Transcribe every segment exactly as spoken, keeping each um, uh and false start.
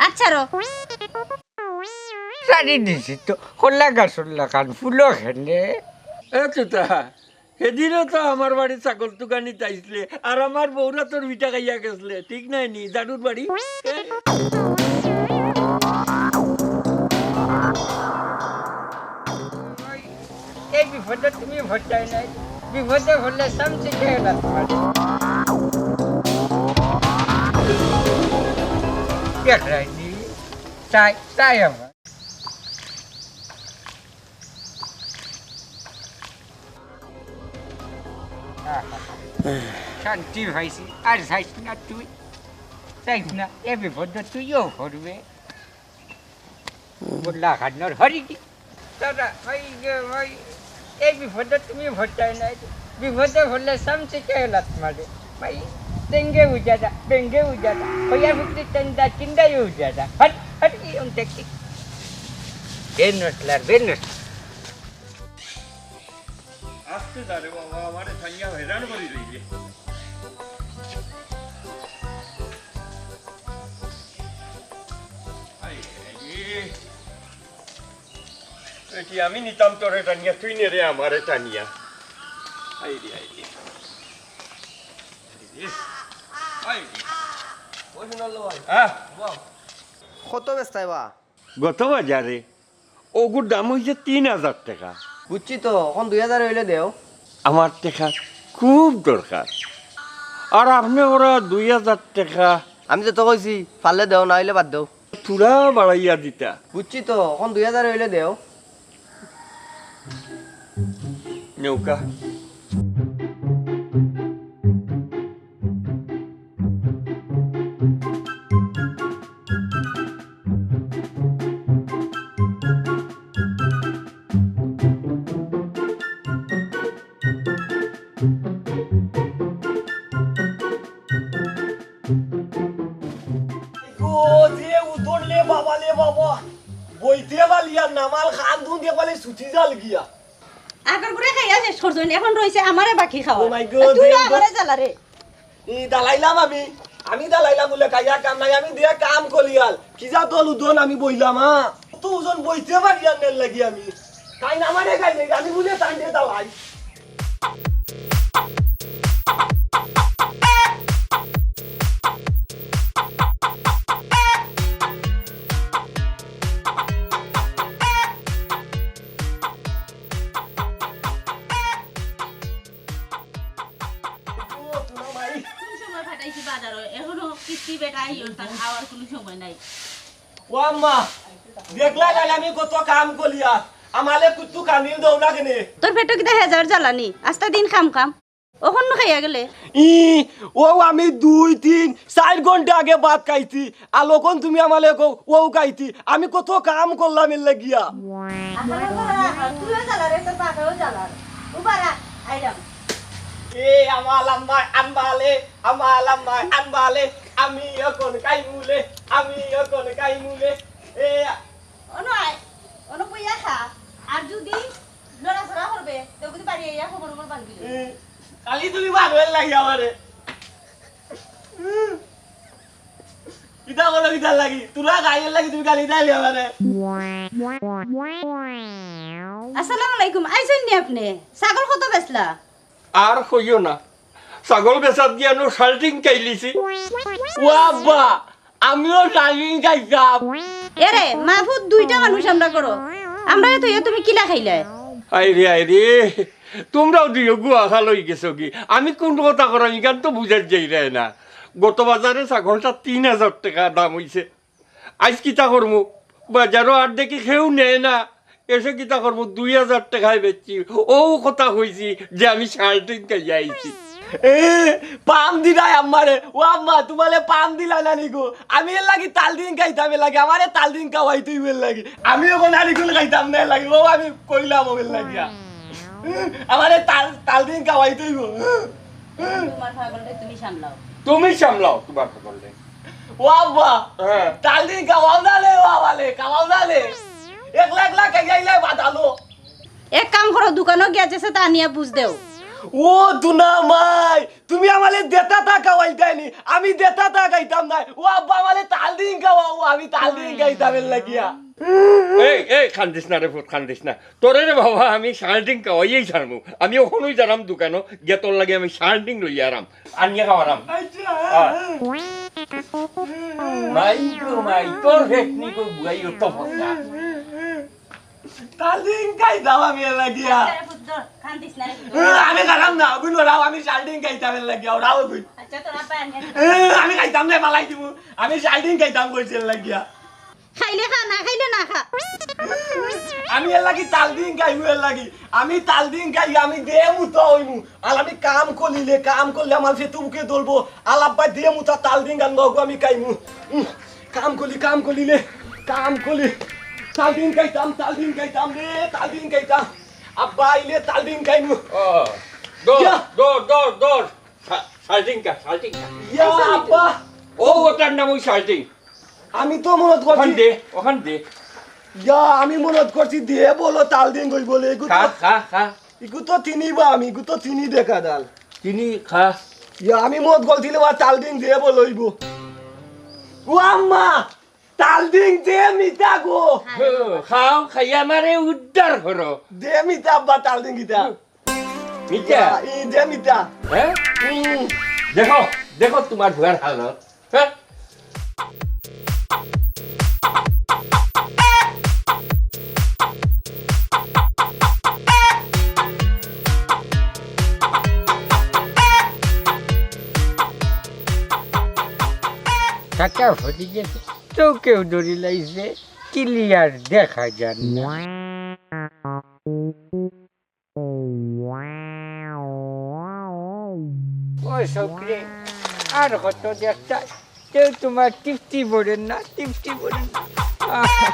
আচ্ছা রো। সারি দিছি তো, কলা গাছর লাখান ফুলো খেনে। এ তুতা, সেদিনও তো আমার বাড়ি ছাগল তুকানিত আইছলে, আর আমার বউরা তোর ভিটা খাইয়া গেছলে, ঠিক নায় নি? জারুর বাড়ি। এই বিপদে তুমি ভরতায় নাই, বিপদে ভরলে সামসে খেয়ে না তোমার। দেখলাই নি, তাই, তাই আমার। শান্তি পাইছি, আর চাইস না তুই, চাইস না, এ বিপদে তুইও পড়বে। বললা খান্নর হরি কি? দাদা, ভাই, ভাই, এই বিপদে তুমি ভরতায় নাই, বিপদে ভরলে সামসে খেয়ে না তোমার। ভাই, ডেঙ্গে উজাদা, ডেঙ্গে উজাদা, হইয়া ফুটতে চেন্দা, চিন্দাই উজাদা। হট, হট, এই অন্তে কি? বেনসলার, বেনস। আস্তে যা রে বাবা, আমারে ছাইয়া হয়রান করি দিলে। আই, আই, এটি আমি নিতাম তোরে টানিয়া, তুই নে রে আমারে টানিয়া। আই রে, আই রে। আই রে, আই রে। ওই শুনল ভাই। হ্যাঁ? বাহ। কত বেচতায় বা? গত বাজারে ওগুর দাম অইছে তিন হাজার টেকা। বুঝছি তো, অখন দুই হাজার অইলে দেও। আমার টেকা খুব দরকার। আর আপনে ওরা দুই হাজার টেকা। আমি তো তো কইছি, পারলে দেও, না অইলে বাদ দেও। থুড়া বাড়াইয়া দিতা। বুঝছি তো, অখন দুই হাজার অইলে দেও। নৌকা। গো, যে উদর লে বাবা, লে বাবা। বইতে পারলি আর নামাল খান দুন দিয়ে পারলে ছুটি জাল গিয়া। আগর গুড়ে খাইয়া শেষ করছইন, এখন রইছে আমারে বাকি খাওয়া। Oh my God, তুই দেখ তো। আমারে জ্বালা রে। ই দালাইলাম আমি, আমি দালাইলাম বলে খাইয়া কাম নাই, আমি দিয়া কাম কলিয়াল। কি যা দল উদন আমি বইলাম, হ্যাঁ? তো ওজন বইতে পারি আর নেল লাগি আমি। তাই না আমারে খাই নাই, আমি বুঝে তাই দিয়ে দালাই। কোন সময় পাঠাইছি বাজারো, এখনো কিস্তি বেটা আইও, তার আওয়ার কোনো সময় নাই। ও আম্মা, দেখলা না আমি কত কাম করিয়া, আমালে কুত্তু কানিল দৌড়া কেনে? তোর পেটো কিতা হেজার জ্বালানি, আস্তা দিন কাম কাম, অখন খাইয়া গেলে। ই, ও আমি দুই, তিন, চাইর ঘন্টা আগে ভাত খাইছি, আর অখন তুমি আমালে কও, ও খাইছি, আমি কত কাম করলাম এর লাগিয়া। আহা, বাবা, তুইও জ্বালা রে, তোর বাপেও জ্বালা। উবারা, আইলাম। এ, আমার আম্মা আনবালে, আমার আম্মা আনবালে, আমি অখন খাইমুলে, আমি অখন খাইমুলে। এ, অনু আয়, অনু বইয়া খা। আর যদি নড়াচড়া করবে, তো কিন্তু বাড়ি আইয়া খবর খবর বান্ধবি। এ, খালি তুমি মারবেন লাগি আমারে। কিতা বলো, কিতা লাগি? তোরা গাইয়ের লাগি তুমি গালি দিলে আমারে। আসসালামু আলাইকুম, আইছইন নি আপনে? ছাগল কত বেচলা? আর কইও না, ছাগল বেচাত গিয়া নু শালটিং খাইলিছি। ও আব্বা, আমিও শালটিং খাইতাম। এরে, মা-পুত দুইটা মানুষ আমরা করো, আমরারে থইয়া তুমি কিলা খাইলায়? আইরে, আইরে, তোমরাও দুইও গুয়া খাল অই গেছো কি? আমি কোন কথা করাম, ইখান তো বুঝার যাইরায় না। গত বাজারে ছাগলটা তিন হাজার টেকা দাম অইছে। আইজ কিতা করমু? বাজারো আর দেখি কেউ নেয় না। এসে কিতা করমু? দুই হাজার টেকায় বেচছি। অউ কথা কইছি যে আমি শালটিং খাইয়া আইছি। এ, পাম দিলাই আম্মারে। ও আম্মা, তোমালে পাম দিলা না নি গো? আমি এর লাগি তালদিন খাইতাম এর লাগি। আমারে তালদিন খাওয়াইতে অইবো এর লাগি। আমি অখন নারিকুল খাইতাম না এর লাগি। ও আমি কইলাম অউ এর লাগিয়া। আমারে তাল, তালদিন খাওয়াইতে অইবো। তোমার পাগলরে তুমি সামলাও। তুমি সামলাও তোমার পাগলরে। ও আব্বা, হ্যাঁ। তালদিন খাওয়াও না লে, ও আব্বা লে, খাওয়াও না লে। একলা একলা খাইয়া আইলে বাদালো। এক কাম করো, দোকানো গিয়া যেছে তা আনিয়া বুঝ দেও। ও দুনা মাই, তুমি আমারে দেতা তা খাওয়াইতায় নি, আমি দেতা তা খাইতাম নায়। ও আব্বা, আমারে তাল দিন খাওয়াও, আমি তাল দিন খাইতাম এর লাগিয়া। এই, এই, কান্দিস না রে পুত, কান্দিস না। তোরে রে বাবা, আমি শালটিং খাওয়াইয়াউ ছাড়মু। আমি অখনউ যাইরাম দোকানো, গিয়া তোর লাগি আমি শালটিং লইয়া আরাম। আনিয়া খাওয়ারাম। আচ্ছা। আয়। মাই গো মাই, তোর হেকনি গো বুয়াই অত ফটা। তাল দিন খাইতাম আমি এর লাগিয়া। আরে পুত, ধর, কান্দিস না রে পুত। আমি খাইতাম না, ওগুন ওরাও, আমি শালটিং খাইতাম এর লাগিয়া, ওরাও ওগুন। আচ্ছা, তোর আব্বা আনিয়া দিবে। আমি খাইতাম না, ফালাই দিমু। আমি শালটিং খাইতাম কইছি এর লাগিয়া। খাইলে খা, না খাইলে না খা। আমি এর লাগি তাল দিন খাইমু এর লাগি। আমি তাল দিন খাই, আমি দে মুতা অইমু। আর আমি কাম করিলে, কাম করলে আমার পেটু ভুকে ধরবো। আর আব্বা দে মুতা তাল দিন গান বাবু আমি খাইমু। উম, কাম করি, কাম করিলে, কাম করি। তাল দিন খাইতাম, তাল দিন খাইতাম রে, তাল দিন খাইতাম। আব্বা আইলে তাল দিন খাইমু। ও, ধর, ইয়া। ধর, ধর, ধর। শা-, শালটিং খা, শালটিং খা। ইয়া, আব্বা। ও, ওটার নাম ওই শালটিং। আমি তো মনত করছি। ওখান দে, ওখান দে। ইয়া, আমি মনত করছি, দে বলো, তাল দিন কই বলে, এগু তো, খা, খা, খা। এগু তো চিনি বা আমি, এগু তো চিনি দেখা দাল। চিনি খা। ইয়া, আমি মত গলছিল বা তাল দিন দে বলো, অইবো। ও আম্মা, তাল দিন দে মিতা গো। হো, খাও, খাইয়া আমারে উদ্ধার করো। দে মিতা আব্বা তাল দিন কিতা। মিতা? ইয়া, ই দে মিতা। হ্যাঁ? উম। দেখো, দেখো তোমার ঘর হালত। হ্যাঁ? কাকা হরিকে চোখেও দড়ি লাইছে, ক্লিয়ার দেখা যায় না। ও সখীরে, আর কত দেখতা, তেউ তোমার তৃপ্তি ভরে না, তৃপ্তি ভরে না। আহা।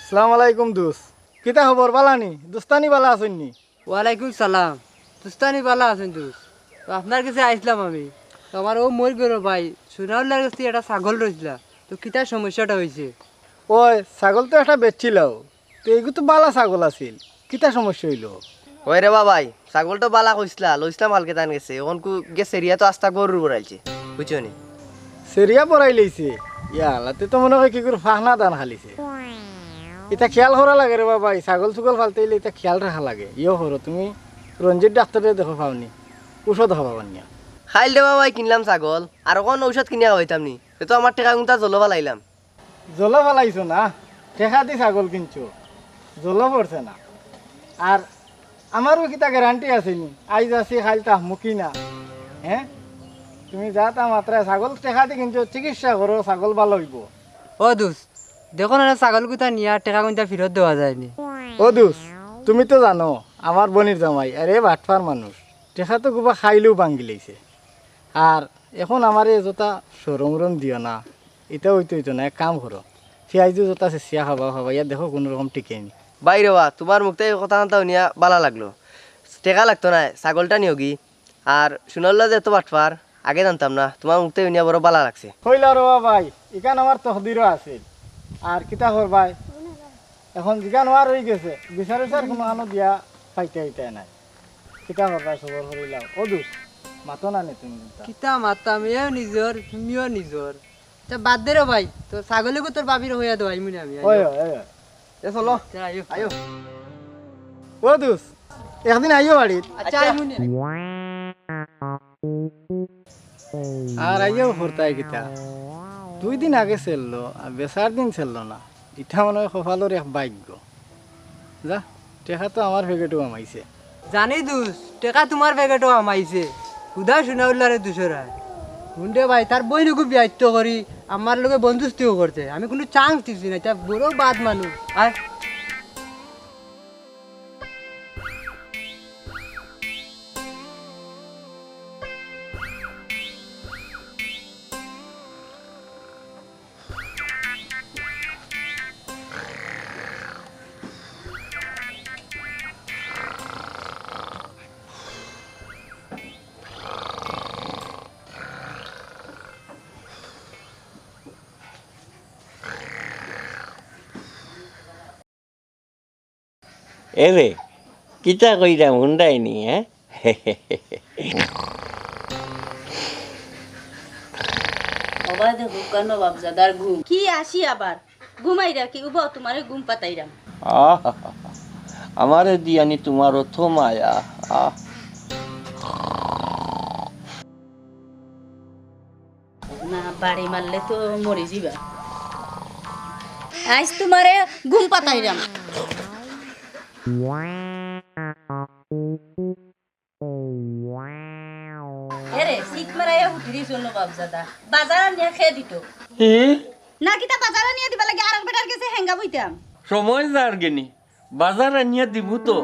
আসসালামু আলাইকুম দোস্ত, কিতা খবর, বালা নি? দোস্তানি বালা আছইন নি? ওয়ালাইকুম সালাম। দোস্তানি বালা আছইন দোস্ত? তো আপনার গেছে আইছলাম আমি। তো আমার অউ মইর ঘরর ভাই, সোনাউল্লার গেছে একটা ছাগল রইছিলা। তো কিতা সমস্যাটা অইছে? ওই, ছাগল তো একটা বেচছিলাও। তো এগু তো বালা ছাগল আছিল। কিতা সমস্যা অইলো? ওই রে বা ভাই, ছাগল তো বালা কইছলা, লইছলাম কালকে তান গেছে। অখন কু গেছে রিয়া তো আস্তা গরুর বড়াইছে। বুঝছো নি? সেরিয়া বড়াই লইছে। ইয়া আল্লাহ, তে তো মনে হয় কি করে ফাহনা দান খালিছে। ইতা খেয়াল করা লাগে রে বাবা, এই ছাগল-ছুগল ফালতে অইলে ইতা খেয়াল রাখা লাগে। ইয়ো করো, তুমি রঞ্জিত ডাক্তাররে দেখো পাওনি, ঔষধ খাওয়াবার নিয়া। খাইল রে বাবা, কিনলাম ছাগল, আর অখন ঔষধ কিনিয়া খাওয়াইতাম নি? এ তো আমার টেকা গুনতা জলো ফালাইলাম। জলো ফালাইছো না, টেকা দি ছাগল কিনছো, জলো পড়ছে না। আর আমারও কিতা গ্যারান্টি আছে নি, আইজ আছি, খাইল তাহমুখী না। হ্যাঁ, তুমি যা তা মাত্রায় ছাগল টেকা দি কিনছো, চিকিৎসা করো, ছাগল ভালো অইবো। ও দোস্ত, দেখো না, ছাগল কুতা নিয়া টেকা কুনতা ফিরত দেওয়া যায়নি। ও দোস্ত, তুমি তো জানো, আমার বনির জামাই, আরে বাটফার মানুষ, টেকা তো গুবা খাইলেও ভাঙ্গি লইছে। আর এখন আমারে যতা শরম-উরম দিও না, ইতা অইতো অইতো না, এক কাম করো, ফিয়াইজু যতা ছেছিয়া খাবাও খাবাইয়া দেখো কুনু রকম টিকেনি। ভাই রে বা, তুমার মুখ থাকি কথা কান্তা হুনিয়া বালা লাগলো। টেকা লাগতো নায়, ছাগলটা নিওগি। আর সোনাউল্লা যে এত বাটফার, আগে জানতাম না, তুমার মুখ থাকি হুনিয়া বড় বালা লাগছে। কইলা রে বা ভাই, ইখান আমার তকদিরো আছিল। আর কিতা করবায়? এখন যেখান অওয়ার অইগেছে, বিচার-উচার কুনুখানো দিয়া পাইতায়-উইতায় নায়। কিতা করবায়, সবর করিলাও। ও দোস্ত, মাতো না নি তুমি কিতা? কিতা মাততাম, এও নিজর, তুমিও নিজর। তে বাদ দে রে ভাই, তো ছাগলগু তোর ভাবিরে কইয়া দেওয়াইমু নে আমি, আইও। ওই, ওই, ওই। এ চলো। তে আইও। আইও। ও দোস্ত, একদিন আইও বাড়িত। আচ্ছা, আইমু নে। আর আইয়াও করতায় কিতা? দুই দিন আগে ছেড়লো, আর বেচার দিন ছেড়লো না। ইটা মনে হয় কপালর এক ভাগ্য। যা, টেকা তো আমার পকেটো হামাইছে। জানি দোস্ত, টেকা তুমার পকেটো হামাইছে। হুদা সোনাউল্লারে দুষরায়। হুন রে ভাই, তার বইনগু বিয়াইত্ত করি, আমার লগে বন্দুস্তিও করছে। আমি কুনু chance দিছি না, ইটা বড় বাদ মানুষ। আর এরে, কিতা কইরাম হুনরায়নি, হ্যাঁ? ওবা দেখো কেন বাপজাদার ঘুম। কি আসি আবার? ঘুমাইরা কি? উবাও, তুমারে ঘুম পাতাইরাম। আহ, আমারে দিয়ানি তুমার অত মায়া। আহ। না, বাড়ি মারলে তো মরি যিবা। আইজ তুমারে ঘুম পাতাইরাম। এরে, সিট মারাইয়া হুতি দিছো নবাবজাদা। বাজার আনিয়া খে দিত। হি? না কিতা বাজার আনিয়া দিবার লাগি আরক বেটার গেছে হেঙ্গা বইতাম? সময় যার গেনি, বাজার আনিয়া দিমু তো।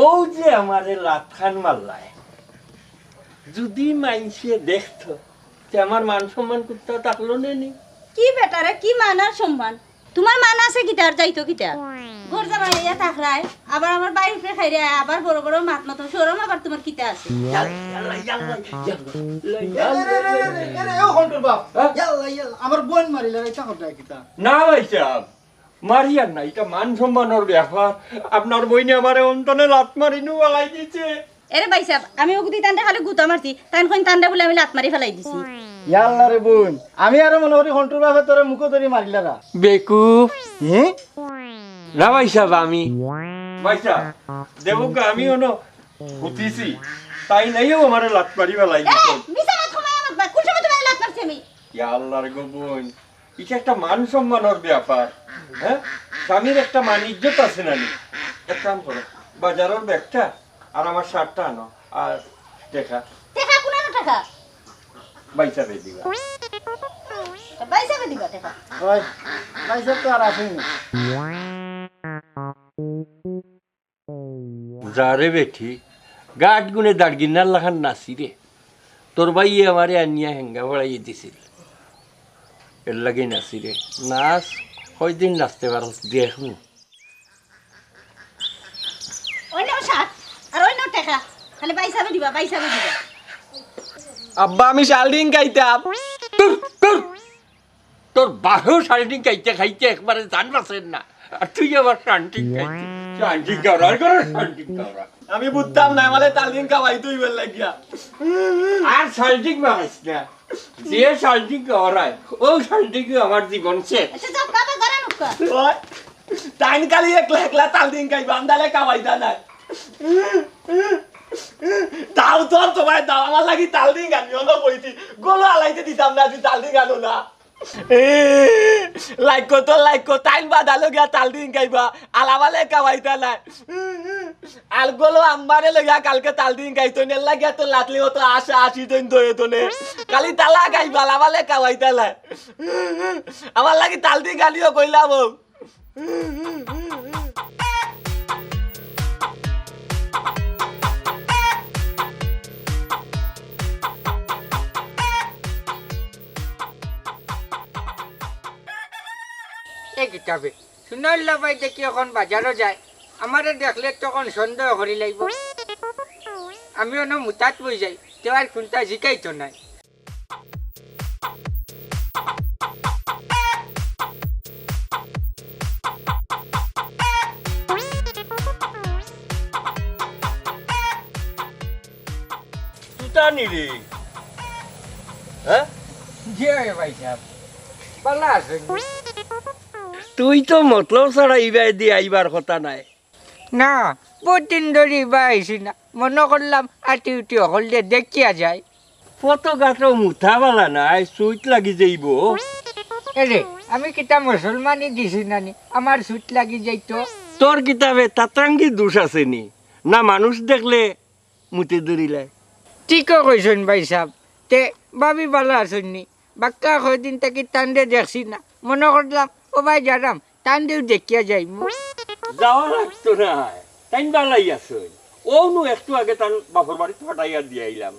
অউ যে আমারে লাতখান মারলায়, যুদি মাইনষে দেখতো, তে আমার মান সম্মান কুত্তা থাকলো নে নি? কি বেটারে, কি মান আর সম্মান? তুমার মান আছে কিতার, যাইতো কিতা? ঘর জামাই অইয়া থাকরায়, আবার আমার বাড়ির উপরে খাইরে, আবার বড় বড় মাত মাতো, শরম আবার তুমার কিতা আছে? ইয়াল্লা, ইয়াল্লা, ইয়াল্লা, ইয়াল্লা, এরে, এরে, এরে, এরে, এরে, ও হন্টুর বাপ। হ্যাঁ? ইয়াল্লা, ইয়াল্লা, আমার বইন মারিলা, ইতা কররায় কিতা? না ভাইসাব, মারিয়ার না, ইটা মান সম্মানর ব্যাপার। আপনার বইনে আমারে অন্তনে লাত মারি নু ফালাই দিছে। এরে ভাইসাব, আমি অগুদি তানরে খালি গুতা মারছি, তাইন কইন তানরে বুলে আমি লাত মারি ফালাই দিছি। ইয়াল্লা রে বইন, আমি আরো মনে করি হন্টুর বাপে তোরে মুখো ধরি মারিলারা। বেকুব। হুম? না ভাইসাব, আমি। ভাইসাব, দেখউক্কা, আমি অনো হুতিছি, তাইন আইয়াউ আমারে লাত মারি ফালাই দিছে। মিছা মাত কমাইয়া মাতবা, কুন সময় তুমারে লাত মারছি আমি? ইয়াল্লা রে গো বইন, ইটা একটা মান সম্মানর ব্যাপার, হ্যাঁ? স্বামীর একটা মান ইজ্জত আছে না নি? এক কাম করো, বাজারর ব্যাগটা আর আমার শার্টটা আনো, আর টেকা। টেকা কুনানো টেকা? ভাইসাবে দিবা। ভাইসাবে দিবা টেকা। ওই, ভাইসাব তো আর আসেনি। যা রে বেটি, গাট গুনে দাড়গিন্নার লাখান নাচি রে। তোর ভাইয়ে আমারে আনিয়া হেঙ্গা পড়াইয়া দিছিল, এর লাগি নাচি রে। নাচ, কয়দিন নাচতে পারস দেখমু। ওই নেও শার্ট, আর ওই নেও টেকা। খালি ভাইসাবে দিবা, ভাইসাবে দিবা। আব্বা, আমি শালডিং খাইতাম। তোর, তোর, তোর বাপেও শালডিং খাইতে খাইতে একবারে জান বাঁচের না, আর তুই আবার শালডিং খাইতে। শালডিং খাওয়ার করে শালডিং খাওয়ার। আমি বুঝতাম না, আমারে তালডিং খাওয়াইতো অইবার লাগিয়া। আর শালডিং বানাইস না, যে শালডিং খাওয়ারায়, ও শালডিং আমার জীবন শেষ। আচ্ছা, যাও, বাবা, ঘরে ঢুকো। ওই, তাইন খালি একলা একলা তালডিং খাইবা, আমরারে খাওয়াইতা নায়। তাও তো আর তোমায় দাও, আমার লাগি তালডিং আনিও না কইছি। গলো আলাইতে দিতাম না, তুই তালডিং আনো না। লাইক তো লাইক, তাইন বাদালো গিয়া তালডিং খাইবা, আলাবালে খাওয়াইতা নায়। আর গলো আম্মারে লইয়া কালকে তালডিং খাইতো, নেল লাগিয়া তো লাতলি অত আশা আশি দিন ধরে তো নে। খালি তালা খাইবা, আলাবালে খাওয়াইতা নায়। আমার লাগি তালডিং আনিও কইলাম ও। এ কিতাবে, হুনো লাবাই দেখি অখন বাজারো যায়, আমারে দেখলে তখন সন্দেহ করি লাইবো। আমি অনো মুতাত বই যাই, তেউ আর কুন্তা জিকাইতো নায়। তুতানি রে। হ্যাঁ? জি অয় ভাইসাব, ভালা আছইন নি? তুই তো মতলব ছাড়া ইবায়দি আইবার কথা নায়। না, বউত দিন ধরি ইবায় আইছি না। মনো করলাম আটি উটি অকলরে দেখিয়া যাই। পথ ঘাটো মুতা ভালা নায়, সুইট লাগি যাইবো। এরে, আমি কিতা মুসলমানি দিছি না নি? আমার সুইট লাগি যাইতো। তোর কিতাবে তাতরাঙ্গি দোষ আছে নি? না মানুষ দেখলে মুতে ধরিলায়। ঠিকউ কইছইন ভাইসাব। তে ভাবি ভালা আছইন নি? বাক্কা কয়দিন থাকি তানরে দেখছি না। মনো করলাম, ও ভাই যারাম, তানরেউ দেখিয়া যাইমু। যাওয়া লাগতো নায়, তাইন ভালাই আছইন। অউ নু একটু আগে তান বাপর বাড়িত পাঠাইয়া দিয়া আইলাম।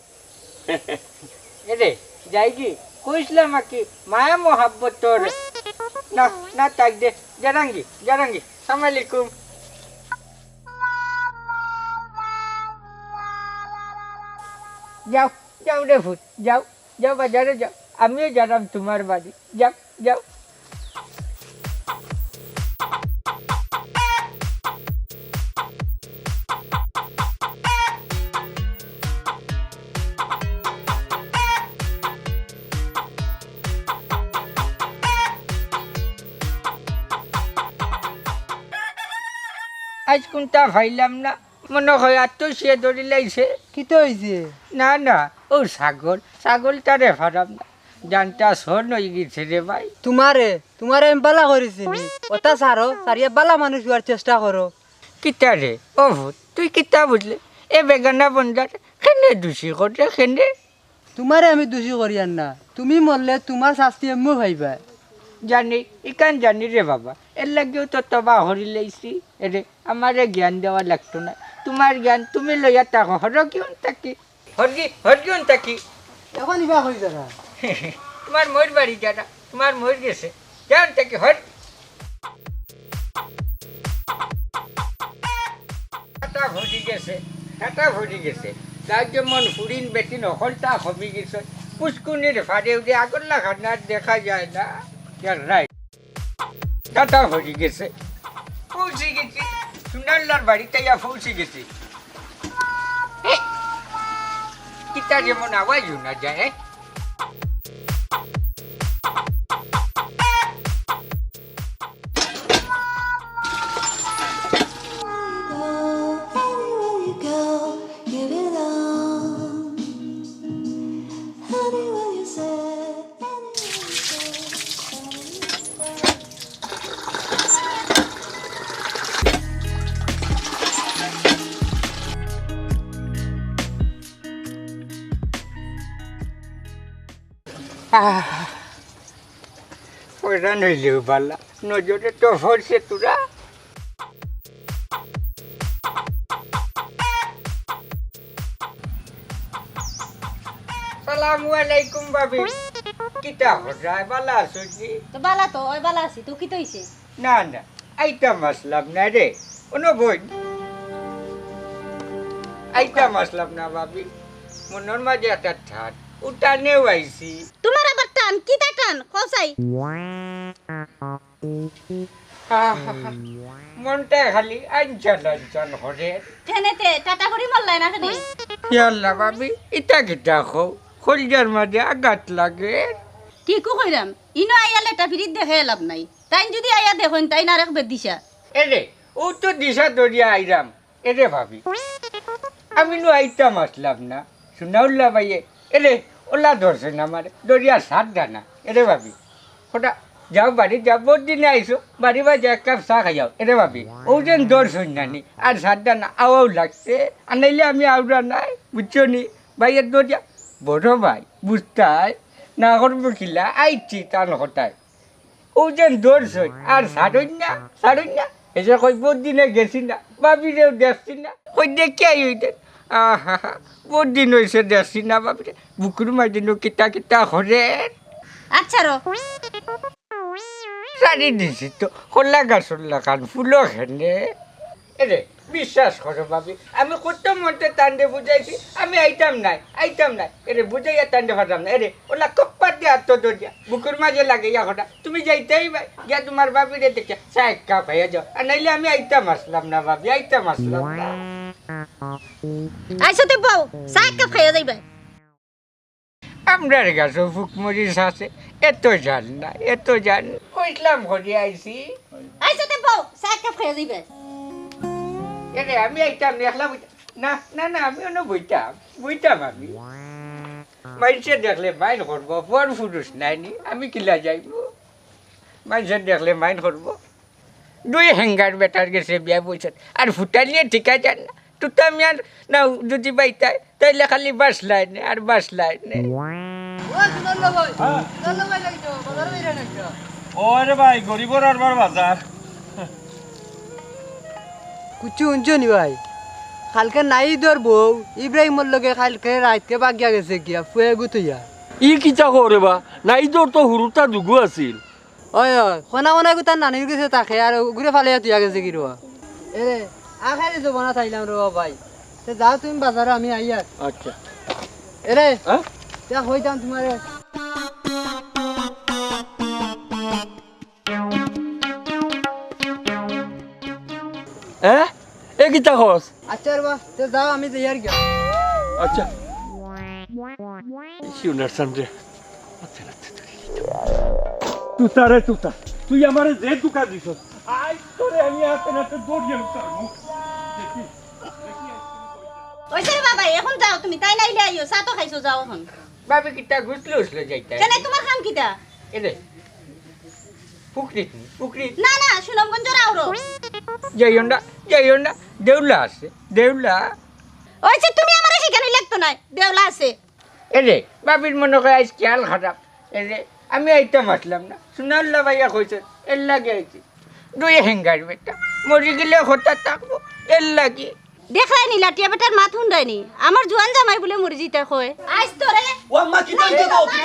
এরে, যাইগি? কইছলাম আকি, মায়া মহাব্বত তোর। না, না, থাক দে, যারাঙ্গি, যারাঙ্গি। সালাম আলাইকুম। যাও, যাও রে ফুত, যাও, যাও বাজারো যাও, আমিও যারাম তুমার বাড়ি, যাও, যাও। আইজ কুনটা পাইলাম না, মনো কয় আত্ত সে ধরি লাইছে। কিতা অইছে? না, না, অউ ছাগল, ছাগলটারে পারাম না। জানটা শন অইগেছে রে ভাই। তুমারে, তুমারে আমি বালা করিছি নি? অতা ছাড়ো, ছাড়িয়া বালা মানুষ অওয়ার চেষ্টা করো। কিতা রে, ও পুত, তুই কিতা বুঝলে? এ বেগানা বন্দারে কেনে দুষি কররে, কেনে? তুমারে আমি দুষি করিয়ার না, তুমি মরলে তুমার শাস্তি এমনেউ পাইবায়। জানি, ইখান জানি রে বাবা, এরলাগিউ তো তওবা করি লাইছি। এরে, আমারে জ্ঞান দেওয়া লাগতো না, তুমার জ্ঞান তুমি লইয়া থাকো। হরগি অন থাকি, হরগি, হরগি অন থাকি। অখন ইবা কই যারা? তুমার মইর বাড়ি যারা, তুমার মইর গেছে। যাও অন থাকি, হর। টাটা ভরি গেছে, টাটা ভরি গেছে। যার যেমন ফুরিন বেটিন হকলতা কমি গেছে। পুষ্কুনির ফাড়ে উঠে আগর লাখান আর দেখা যায় না। ইয়ার রাইট। টাটা ভরি গেছে। পৌঁছি গেছি। সোনাল্লার বাড়িত আইয়া পৌঁছি গেছি। এ, কিতা যেমন আওয়াজ শোনা যায়, এ? আহ, হয়রান অইলেও বালা, নজরে তো পড়ছে তোরা। সালামু আলাইকুম ভাবি। কিতা হরায়, বালা আছো নি? তো বালা তো, ওই বালা আছি। তো কিতা অইছে? না, না, আইতাম আছলাম না রে। অনো বই। আইতাম আছলাম না ভাবি। মনর মাঝে একটা টান। অউ টানেউ আইছি। তুমার আবার টান? কিতা টান? কও চাই। আহা, মনটায় খালি আনচান আনচান করে। কেনে তে, টাটা করি মরলায় না কেনে? ইয়া আল্লাহ ভাবি, ইতা কিতা কও? কইলজার মাঝে আঘাত লাগে। ঠিকউ কইরাম, ইনো আইয়া লেটা ফিরিত দেখাইয়া লাভ নাই। তাইন যুদি আইয়া দেখইন, তাইন আরেক বেদিশা। এরে, অউ তো দিশা ধরিয়া আইরাম। এরে ভাবি, আমি নু আইতাম আছলাম না, সোনাউল্লা ভাইয়ে, এরে, অলা ধরছইন আমারে, ধরিয়া ছাড়রা না। এরে ভাবি, কটা যাও বাড়িত যাও, বউত দিনে আইছো, বাড়িত যাইয়া এক কাপ চা খাইয়াও। এরে ভাবি, অউ যেন ধরছইন না নি, আর ছাড়রা না, আওয়াউ লাগছে, আর নাইলে আমি আউরা নায়, বুঝছো নি? ভাইয়ে ধরিয়া, বড় ভাই, বুঝতায়, না করবো কিলা, আইছি তান কথায়। অউ যেন ধরছইন, আর ছাড়ইন না, ছাড়ইন না। এসে কই, "বউত দিনে গেছি না, ভাবিরেও দেখছি না।" কই, "দেখিয়া আই অইতে।" আহা, "বউত দিন অইছে দেখছি না ভাবিরে।" বুকুর মাঝে নু কিতা কিতা করে। আচ্ছা রো। ছাড়ি দিছি তো, কলা গাছর লাখান ফুলো খেনে। এরে, বিশ্বাস করো ভাবি, আমি কত মন্তে তানরে বুঝাইছি, আমি আইতাম নায়, আইতাম নায়। এরে, বুঝাইয়া তানরে পারলাম না। এরে, অলা কপাত দিয়া আত্ত ধরিয়া, বুকুর মাঝে লাগাইয়া কটা, "তুমি যাইতায় ভাই, গিয়া তুমার ভাবিরে দেখিয়া চা এক কাপ খাইয়া যাও, আর নাইলে আমি আইতাম আছলাম না ভাবি, আইতাম আছলাম না।" আইছো তে বউ, চা এক কাপ খাইয়া যাইবায়। আমরার গাছো ফুকমরিচ আছে, এত জান না, এত জান। কইছলাম করি আইছি। আইছো তে বউ, চা এক কাপ খাইয়া যাইবায়। এরে, আমি আইতাম না, একলা বইতাম। না, না, না, আমি অনো বইতাম, বইতাম আমি। মাইনষে দেখলে মাইন করবো, পর পুরুষ নায় নি, আমি কিলা যাইমু? মাইনষে দেখলে মাইন করবো। দুই হেঙ্গার বেটার গেছে বিয়া বইছে, আর ফুটানিয়ে ঠিকা যার না। তুতা মিয়ার না যদি বাইতায়, তাইলে খালি বাস লাইনে আর বাস লাইনে। ও, সুনাল্লা ভাই, হ্যাঁ। সুনাল্লা ভাই নাই তো, বাজারো বাইরা নাই তো। ওরে ভাই, গরিবর আরবার বাজার। কুচ্ছু হুনছো নি ভাই? কালকে নাইদর বউ ইব্রাহিমর লগে কালকে রাইতকে বাগিয়া গেছে গিয়া, ফুয়া এগু থইয়া। ই কিতা কও রে বা? নাইদর তো হুরুতা দুগু আছিল। অয়, অয়, কনা কনা এগু তার নানির গেছে থাকে, আর ওগুরে ফালাইয়া থইয়া গেছে গি রে বা। এরে, আখারে যাবো না থাইলাম রে বা ভাই। তে যাও তুমি বাজারো, আমি আইয়ার। আচ্ছা। এরে, হ্যাঁ? তে কইতাম তুমারে। এ? এ কিতা কস? আচ্ছা রে বা, তে যাও, আমি যাইয়ার গিয়া। আচ্ছা। এই শুনার সামনে। আচ্ছা, আচ্ছা, আচ্ছা। তুতা রে তুতা, তুই আমারে যে ধুকা দিছস, আইজ তোরে আমি আতে নাতে ধরিয়া উতারমু। অইছে রে বাবা, এখন যাও তুমি, তাইন আইলে আইও, চা তো খাইছো, যাও এখন। ভাবি, কিতা গুছলো উছলো যাইতা? কেনে, তুমার কাম কিতা? এরে, পুকুরিত নি, পুকুরিত। না, না, সুনামগঞ্জর আওরো। যাইও না, যাইও না, দেউলা আছে, দেউলা। অইছে, তুমি আমারে শিখানি লাগতো নায়, দেউলা আছে। এরে, ভাবির মনো কয় আইজ খেয়াল খারাপ। এরে, আমি আইতাম আছলাম না, সুনাল্লা ভাইয়া কইছে, এরলাগি আইছি। দুই হেঙ্গার বেটা, মরি গেলে কথা থাকবো, এরলাগি। দেখরায়নি, লাঠিয়া বেটার মাত হুনরায়নি। আমার জুয়ান জামাই বুলে মরি যিতা কয়। আইজ তোরে ও আম্মা, কিতা অইছে গো? না,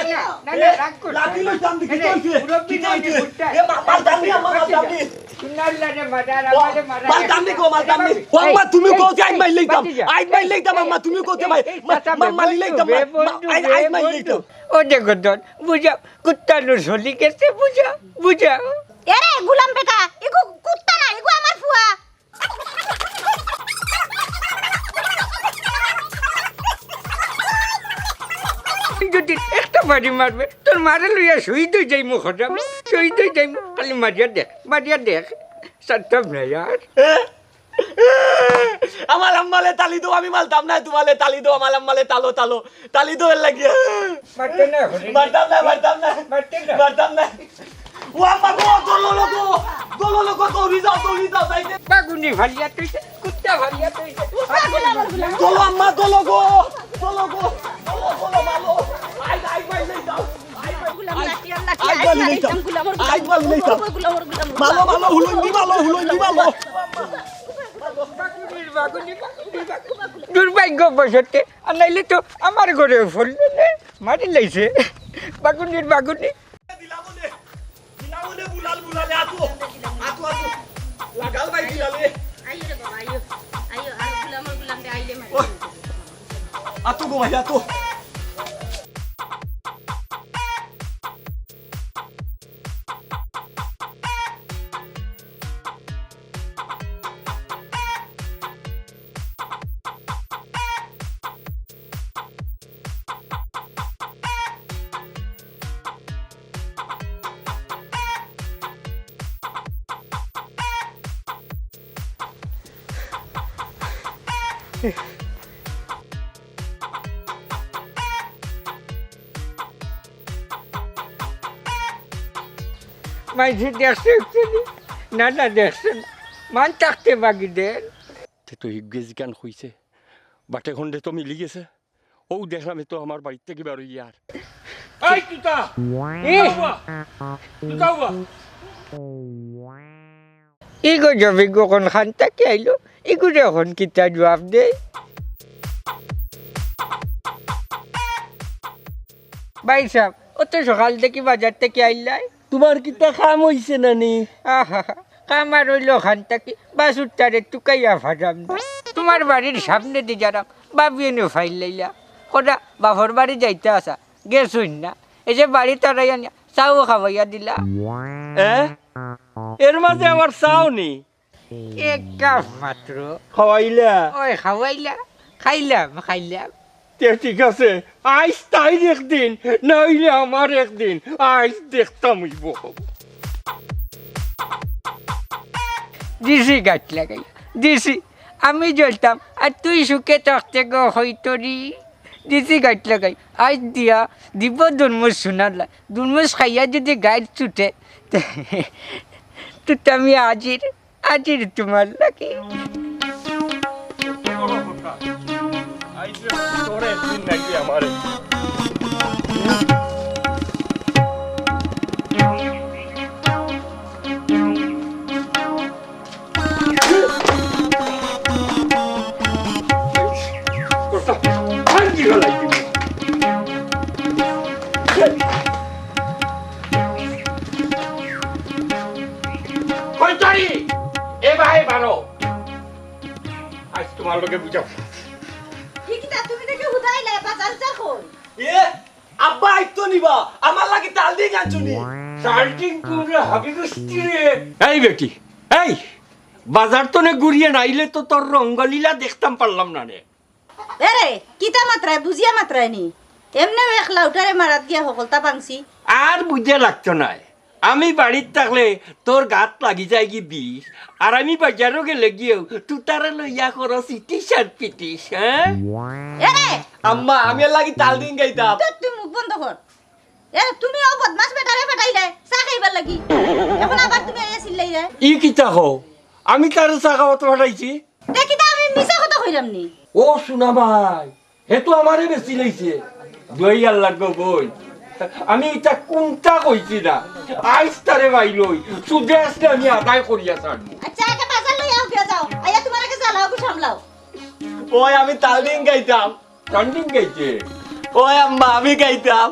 না, না, রাগ করো। লাঠি লইতাম দি, কিতা অইছে? মুরব্বি কিতা অইছে? এ মা-, মারতাম নি, আম্মা, মারতাম নি। সুনাল্লা রে মাদার, ও, আমারে মারা মারতাম নি গো, মারতাম নি। ও আম্মা, তুমি কও যে আইজ মাইর লইতাম। আইজ মাইর লইতাম, আম্মা, তুমি কও যে ভাই, মা-, মা-, মারি লইতাম, মা-, মা-, আইজ, আইজ মাইর লইতাম। ও দেখো দন, বুঝাও, কুত্তা লো চলি গেছে, বুঝাও, বুঝাও। এরে, গুলাম বেটা, ইগু কুত্তা না, ইগু আমার ফুয়া। যদি একটা বাড়ি মারবে, তোর মারে লইয়া শহীদ অই যাইমু, খোদা, শহীদ অই যাইমু। খালি মারিয়া দেখ, মারিয়া দেখ, ছাড়তাম না আর। আমার আম্মালে তালি দেও, আমি মারতাম না, তুমালে তালি দেও, আমার আম্মালে তালো, তালো, তালি দেও এরলাগি। মারতে না, হরি। মারতাম না, মারতাম না, মারতে না। মারতাম না। ও আম্মা গো, দৌড়ো গো, দৌড়ো গো, দৌড়ি যাও, দৌড়ি যাও, যাইতে। বাগুনি ফালিয়া তুইছে, কুত্তা ফালিয়া তুইছে। দৌড়ো আম্মা, দৌড়ো গো, দৌড়ো গো, দৌড়ো, দৌড়ো, মারো। আই, আই, আই, আই, যাও। গুলাম লাঠি, আল্লাহ, আই, আই, বালি আই, লইতাম। গুলাম, ওর গুলাম, আই, বালি লইতাম। ওর গুলাম, ওর গুলাম, ওর গুলাম। মারো, মারো, হুলুন্দি মারো, হুলুন্দি মারো। দুর্ভাগ্যবশতে, আর নাইলে তো আমার ঘরে ফল মারি লাইছে। বাগুনির বাগুনি। দিলামনে, দিলামনে বুলাল বুলালে আতো, আতো, আতো। লাগাল ভাই দিলালে। আইও রে বাবা, আইও, আইও, আর গুলাম, ওর গুলাম রে আইলে মারি। ওই, আতো গো ভাই, আতো। মাইনষে দেখছে actually? না, না, দেখছে না। মান থাকতে বাকি দেন। তে তো হিগুয়ে যেখান কইছে, বাটে খন্ডে তো মিলি গেছে। অউ দেখলাম, এ তো আমার বাড়িত থাকি বার অইয়া আর। এই তুতা! এ! তুতা উবা! তুতা উবা! ইগু জবিগু কোন খান থাকি আইলো? ইগুরে অখন কিতা জুয়াব দেই? ভাইসাব, অত সকাল থাকি বাজার থাকি আইলায়? তুমার কিতা কাম অইছে না নি? আহা, কাম আর অইলো খান থাকি, বাছুরটারে তুকাইয়া ফারাম না। তুমার বাড়ির সামনেদি যারাম, ভাবিয়ে নু ফাইল লাইলা। কদা বাফর বাড়ি যাইতা আছা, গেছইন না। এই যে বাড়িত আরাইয়া নিয়া চাও খাওয়াইয়া দিলা। এ? এর মাঝে আবার চাও নি? এক কাপ মাত্র। খাওয়াইলা? ওই খাওয়াইলা, খাইলাম, খাইলাম। তে ঠিক আছে, আইজ তাইর একদিন, নাইলে আমার একদিন, আইজ দেখতাম অইবো। দিছি গাইট লাগাই, দিছি। আমি জ্বলতাম, আর তুই সুখে থাকতে গো হইতরি। দিছি গাইট লাগাই, আইজ দিয়া দিব দুরমুজ সুনাল্লা। দুরমুজ খাইয়া যদি গাইট ছুটে, তে, তে আমি আজির। আজির তুমার লাগি। কইতারি, এ ভাই বারো। আইজ তুমার লগে বুঝাও। কি কিতা তুমি দেখি হুদাইলে বাজার যা কই? এ, আব্বা আইতো নিবা, আমার লাগি তাল দিন আনছো নি? তাল দিন তোমরা হাবি গুষ্টি রে। এই বেটি, এই, বাজার তনে ঘুরিয়া নাইলে তো তোর রঙ্গলীলা দেখতাম পারলাম না রে। এরে, কিতা মাতরায়, বুঝিয়া মাতরায় নি? এমনেউ এক লাউটারে মারাত গিয়া হকলতা ভাংছি। আর বুঝা লাগতো নায়। আমি বাড়িত থাকলে তোর গাত লাগি যায়গি বিষ, আর আমি বাজারো গেলে গিয়াও তুতারে লইয়া করো সিটিশ আর পিটিশ, হ্যাঁ? এরে, আম্মা, আমি এর লাগি তাল দিন গাইতাম। তো তুই মুখ বন্ধ কর। এ, তুমি অউ বদমাশ বেটারে ফাটাইলায় চা খাইবার লাগি, এখন আবার তুমি আইয়া চিল্লাইলায়। ই কিতা কও? আমি তারে চা খাওয়াত ফাটাইছি? তে কিতা আমি মিছা কথা কইরাম নি? ও সোনা ভাই, হে তো আমারে বেশি লইছে। দই আল্লাহ গো বই, আমি ইতা কুনতা কইছি না। আইজ তারে ভাই লই, সুদে আসলে আমি আদায় করিয়া ছাড়মু। আচ্ছা, আগে বাজার লই আও, গিয়া যাও। আইয়া তোমার আগে জ্বালাও, গু সামলাও। ওই আমি তাল দিন গাইতাম। তাল দিন গাইতে? ওই আম্মা, আমি গাইতাম।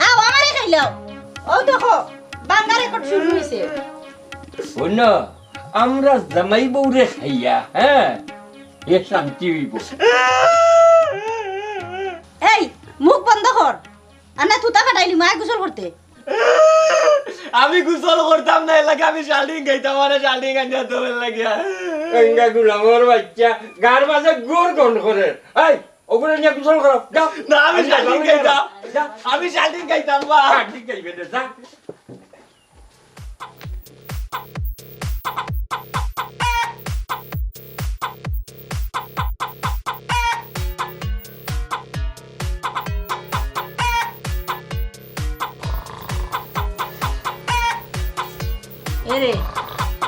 আও, আমারে খাইলাও। ও দেখো, বাংলা রেকর্ড শুরু হইছে। হুনো, আমরা জামাই বউরে খাইয়া, হ্যাঁ, এ শান্তি হইব। এই, মুখ বন্ধ কর। আর না, তুতা ফাটাইলি, মায় গোসল করতে। আমি গোসল করতাম না, এর লাগি আমি শাল্টিন খাইতাম, আরে শাল্টিন খাইতাম তোর লাগিয়া। এঙ্গা গুলামর বাচ্চা, গার মাঝে গোর গন করে। এই, ওগুলো নিয়ে গোসল করো, যাও। না, আমি শাল্টিন খাইতাম। যা। আমি শাল্টিন খাইতাম, বা। শাল্টিন খাইবে না, যা। এরে,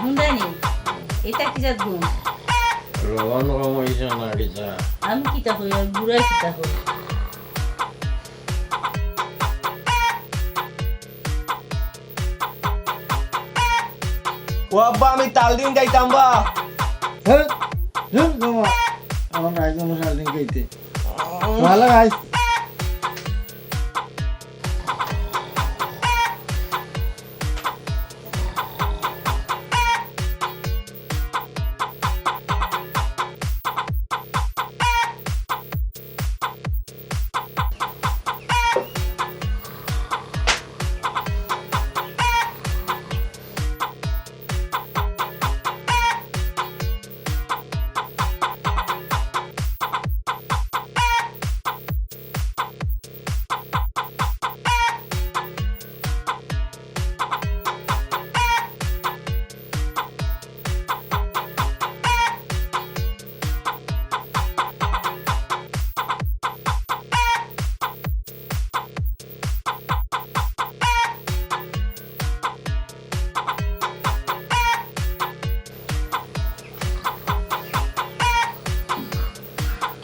হুন্দানি, এটা কি জাত গুম? লবণ কম হইছে না কিতা? আমি কিতা কই, আর বুড়া কিতা কই? ও আব্বা, আমি তাল দিন যাইতাম বা। হ্যাঁ? হ্যাঁ, বাবা। আমার নাই কোনো তাল দিন খাইতে। ভালো খাই।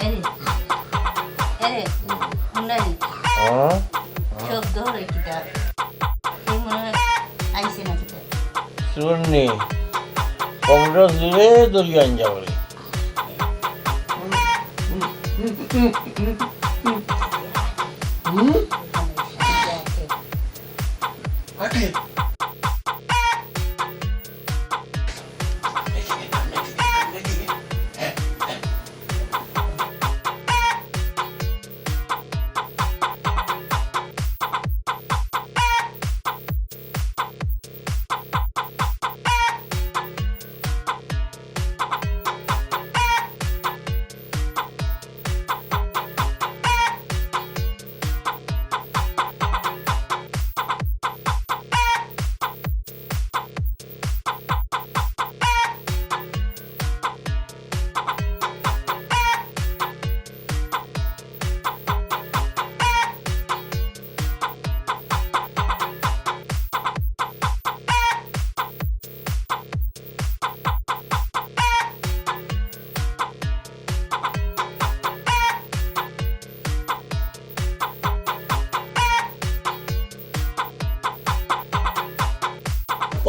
এরে, এরে, হুন্ডারি। হ্যাঁ? শব্দ হরে কিতা? এই মনে হয় আইছে না কিতা? শুননি, কমটা জুড়ে দড়ি আন যাবো রে। হুম?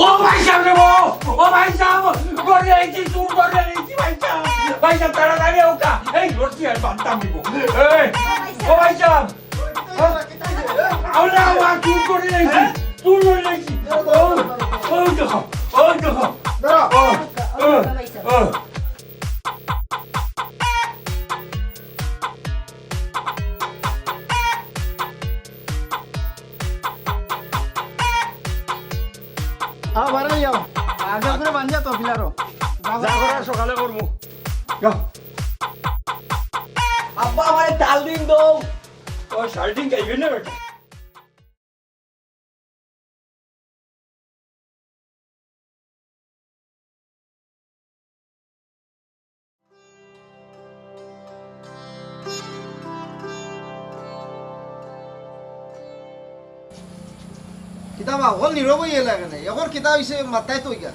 ও ভাই সাহেব রে, ও, ও ভাই সাহেব, ঘরে আইছি, চুর ঘরে আইছি ভাই সাহেব। ভাই সাহেব, তাড়াতাড়ি আউক্কা। এই রশি আর বাঁধতাম দিব। এই, ও ভাই সাহেব। হ্যাঁ? আউলা, আউলা, চুর ঘরে আইছি, চুর ঘরে আইছি। ও, ও দেখো, ও দেখো। ও, ও, ও। আও, বাড়াই যাও। আগে করে বান্ধা তো পিলারো। যা করার সকালে করমু। যাও। আব্বা, আমারে তাল দিন দাও। ও, শাল্টিন খাইবে না বেটা। কিতা বা, হকল নীরব অইয়া লাগে না। এখন কিতা অইছে, মাততায় তো অইয়া।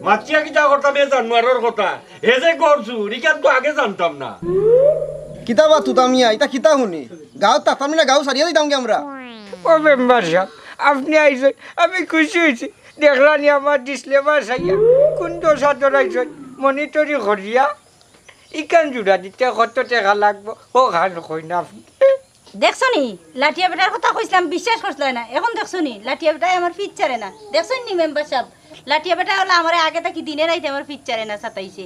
মাতিয়া কিতা করতাম, এ জানোয়ারর কথা। হে যে ঘর চুর, ইখান তো আগে জানতাম না। কিতা বা তুতা মিয়া, ইতা কিতা হুনি? গাঁওত থাকতাম না, গাঁও ছাড়িয়া দিতাম কি আমরা? ও মেম্বার সাব, আপনে আইছইন, আমি খুশি অইছি। দেখলানি আমার ডিসলেবার চাইয়া, কুন দশা ধরাইছইন, মনিটরি করিয়া। ইখান জুড়া দিতে কত টেকা লাগবো? ও খান কইন আপনে। দেখছো নি, লাঠিয়া বেটার কথা কইছলাম, বিশ্বাস করছলায় না। এখন দেখছো নি, লাঠিয়া বেটায় আমার ফিছ ছাড়ে না। দেখছো নি মেম্বার সাব, লাঠিয়া বেটায় অলা আমারে আগে থাকি দিনে রাইতে আমার ফিছ ছাড়ে না, সাতাইছে।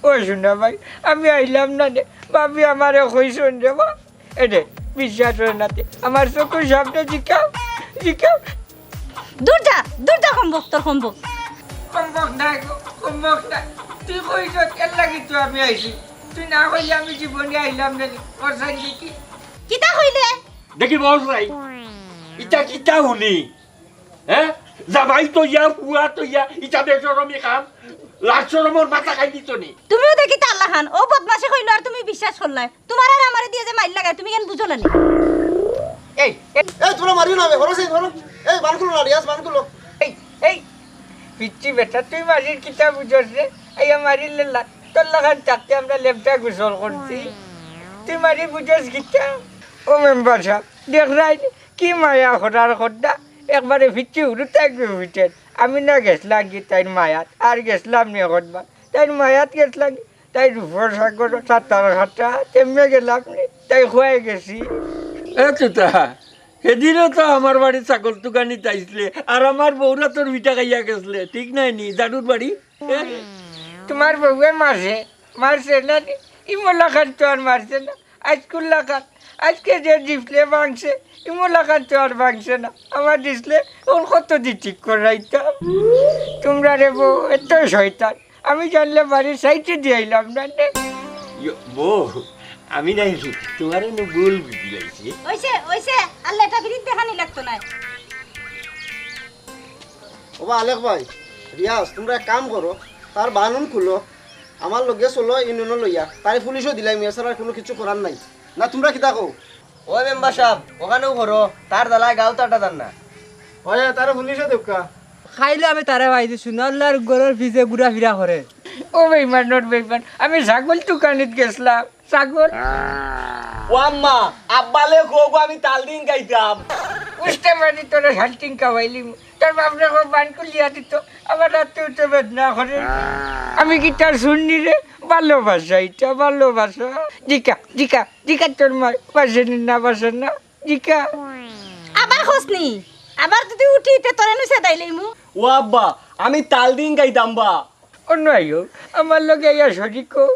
ও সোনা ভাই, আমি আইলাম না রে, ভাবি আমারে কইছইন রে বা। এরে, বিশ্বাস অয় না তে, আমার চকুর সামনে জিকাও, জিকাও। দূর যা, দূর যা, কমবক, তোর কমবক। কমবক নাই গো, কমবক নাই। তুই কইছস, এর লাগি তো আমি আইছি। তুই না কইলে আমি জীবনে আইলাম না রে। ওর সাইডে কি? কিতা কইলে? দেখি বস ভাই, ইটা কিতা হুনি? হ্যাঁ? জামাই তো ইয়া, পুয়া তো ইয়া, ইটা বেশরমি কাম। লাজ শরমর মাথা খাই দিত নি। তুমিও দেখি তার লাখান, ও বদমাশি কইলো আর তুমি বিশ্বাস করলায়। তুমার আর আমারে দিয়া যে মাইর লাগায়, তুমি কেন বুঝো না নি? এই, এই, এই, তুমরা মারিও না, বে, হরো সেই, হরো। এই, বান খুলো না, রিয়াজ, বান খুলো। এই, এই, পিচ্ছি বেটা, তুই মারির কিতা বুঝস রে? এই, মারির লেলা, তোর লাখান থাকতে আমরা লেপটা গোসল করছি। তুই মারি বুঝস কিতা? ও মেম্বার সাব, দেখরায় নি, কি মায়া করার কথা। একবারে ফিরছি হুরু থাকি ফিটের। আমি না গেছলাম কি তাইর মায়াত, আর গেছলাম নি কতবার। তাইর মায়াত গেছলাম কি, তাইর রূপর সাগর, সাঁতার কাটা, তেমনে গেলাম নি, তাই খুয়াই গেছি। এ তুতা, সেদিনও তো আমার বাড়ি ছাগল তুকানিত আইছলে, আর আমার বউরা তোর পিঠা খাইয়া গেছলে, ঠিক নায় নি, জারুর বাড়ি? এ? তুমার বউয়ে মারছে, মারছে না নি? ইমলা খান তো আর মারছে না। আইজকুর লাখান, আইজকে যে ডিসপ্লে ভাঙছে, ইমলা খান তো আর ভাঙছে না। আমার ডিসপ্লে অখন কত দি ঠিক করাইতাম। তুমরা রে বউ, এত শয়তান। আমি জানলে বাড়ির সাইডে দিয়া আইলাম না নে। ইয়ো, বউ, আমি নাই, তুমারে নু ভুল বুঝি লাইছি। অইছে, অইছে, আর লেটা ফিরিত দেখানি লাগতো নায়। ওবা আলেক ভাই, রিয়াজ, তুমরা এক কাম করো, তার বানুন খুলো, আমার লগে চলো ইউনিয়নো লইয়া, তারে পুলিশও দিলাই, এছাড়া আর কুনু কিচ্ছু করার নাই। না, তুমরা কিতা কও? ও মেম্বার সাব, অখানউ করো, তার জ্বালায় গাঁও তাটা তার না। অয়, তারে পুলিশও দেউক্কা। খাইলে আমি তারে পাইছি, সোনাল্লার ঘরর পিছে ঘুরাফিরা করে। ও বেইমান, ওর বেইমান, আমি ছাগল তুকানিত গেছলাম। ছাগল। ও আম্মা, আব্বালে কও গো, আমি তাল দিন খাইতাম। উস্তে মারি তোরে শালটিং খাওয়াইলিমু। তোর বাপরে কও বান খুলিয়া দিত। আমার রাতে উঠে বেদনা করে। আমি কিতা চুর নি রে? ভালোবাসা ইটা, ভালোবাসা। জিকা, জিকা, জিকা তোর মায় বাসে নি না বাসে না? জিকা। আবার কস নি? আবার যদি উঠি, তে তোরে নু ছেদাইলিমু। ও আব্বা, আমি তাল দিন খাইতাম বা। অনো আইও, আমার লগে আইয়া শরিক অও।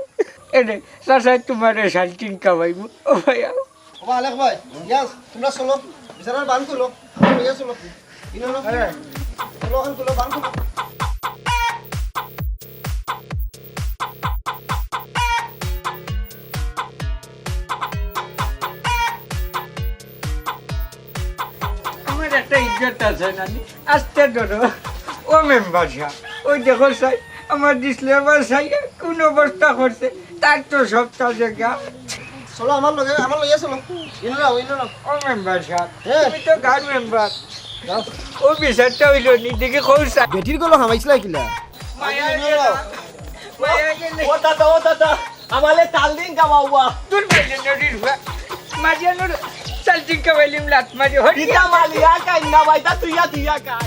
এরে, চাচায় তুমারে শালটিং খাওয়াইমু। ও ভাই, আও। ওবা আলেক ভাই, রিয়াজ, তুমরা চলো, বিছানার বান খুলো, আমার লগে চলো। ইনো না? চলো, অখান খুলো, বান খুলো। আমার একটা ইজ্জত আছে না নি? আস্তে ধরো। ও মেম্বার সাব, ওই দেখো সাই, আমার ডিসলেবার সাই কুন অবস্থা করছে, তার তো সপ্তাহ জায়গা। চলো আমার লগে, আমার লগে চলো। ইনো না, ইনো না। ও মেম্বার সাব, হ্যাঁ। তুমি তো গাঁওর মেম্বার। যাও। ও বিচারটা অইলো নি, দেখি কও সাই। বেটির গলো হামাইছিলা কিলা? মায়া গেল। মায়া গেল। ও দাদা, ও দাদা, আমারে তাল দিন খাওয়াও বা। দূর বাইরে নদীর হুয়া। মারিয়া নুর, শালটিং খাওয়াইলিম লাত মারি, হরিয়া। ইটা মালিয়া কাইন্না বাইতা, তুইয়া তুইয়া কাই।